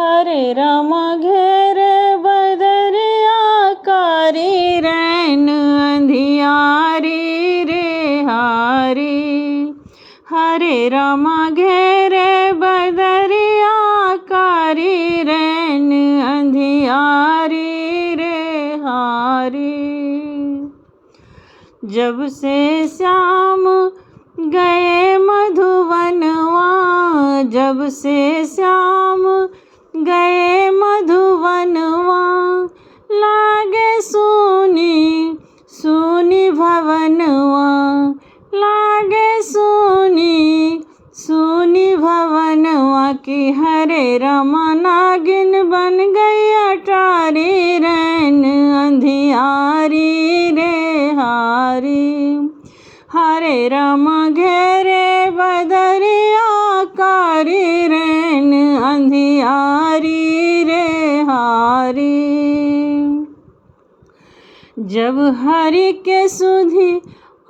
हरे रामा घेरे बदरिया कारी रैन अंधियारी रे हारी। हरे रामा घेरे बदरिया कारी रैन अंधियारी रे हारी। जब से श्याम गए मधुवनवा, जब से श्याम गए मधुवनवा, लागे सुनी सुनी भवनवा, लागे सुनी सुनी भवनवा की हरे रामा नागिन बन गई अटारी रैन अंधियारी रे हारी। हरे रामा घेरे बदरिया कारी रैन अंधियारी रे हारी। जब हरि के सुधि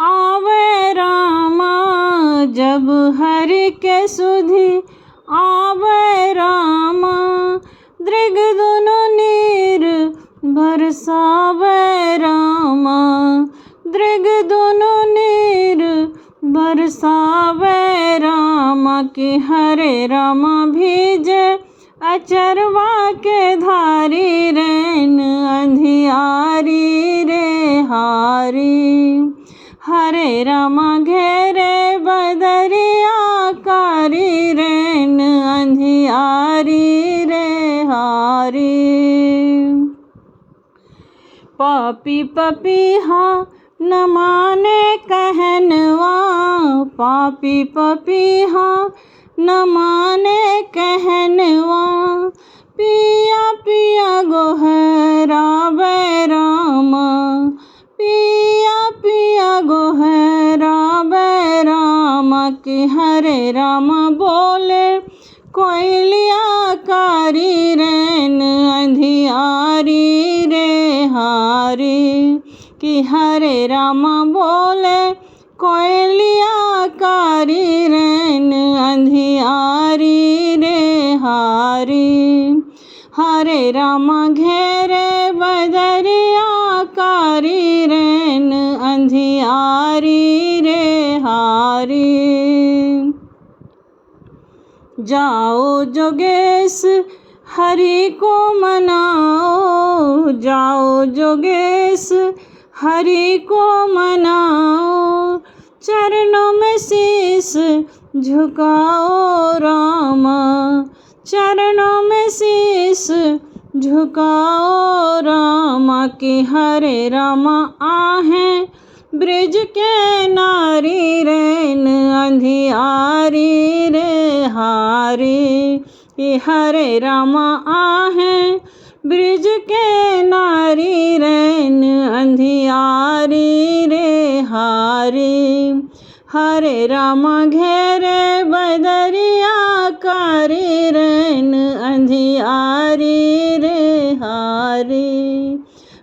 आवे रामा, जब हरि के सुधि आवे रामा, दृग दुनु नीर बरसावे रामा, दृग दुनु नीर बरसावे रामा की हरे रामा भीजे अचरवा के धारी रैन अंधियारी रे हारी। हरे रामा घेरे बदरिया कारी रैन अंधियारी रे हारी। पापी पपीहा न माने कहनवा, पापी पपीहा न माने कहनवा, पिया पिया गोहरावे रामा, पिया पिया गोहरावे रामा की हरे रामा बोले कोयलिया कारी रैन अंधियारी रे हारी। कि हरे रामा बोले कोयलिया कारी रैन अंधियारी रे हारी। हरे रामा घेरे बदरिया कारी रैन अंधियारी रे हारी। जाओ जोगेश हरि को मनाओ, जाओ जोगेश हरि को मनाओ, चरणों में शीश झुकाओ रामा, चरणों में शीश झुकाओ रामा की हरे रामा आहे ब्रिज के नारी रैन अंधियारी रे हारी। कि हरे रामा आहे ब्रिज के नारी रैन अंधियारी रे हारी। हरे रामा घेरे बदरिया कारी रैन अंधियारी रे हारी।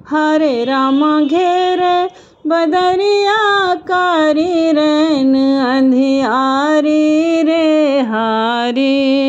हरे रामा घेरे बदरिया कारी रैन अंधियारी रे हारी।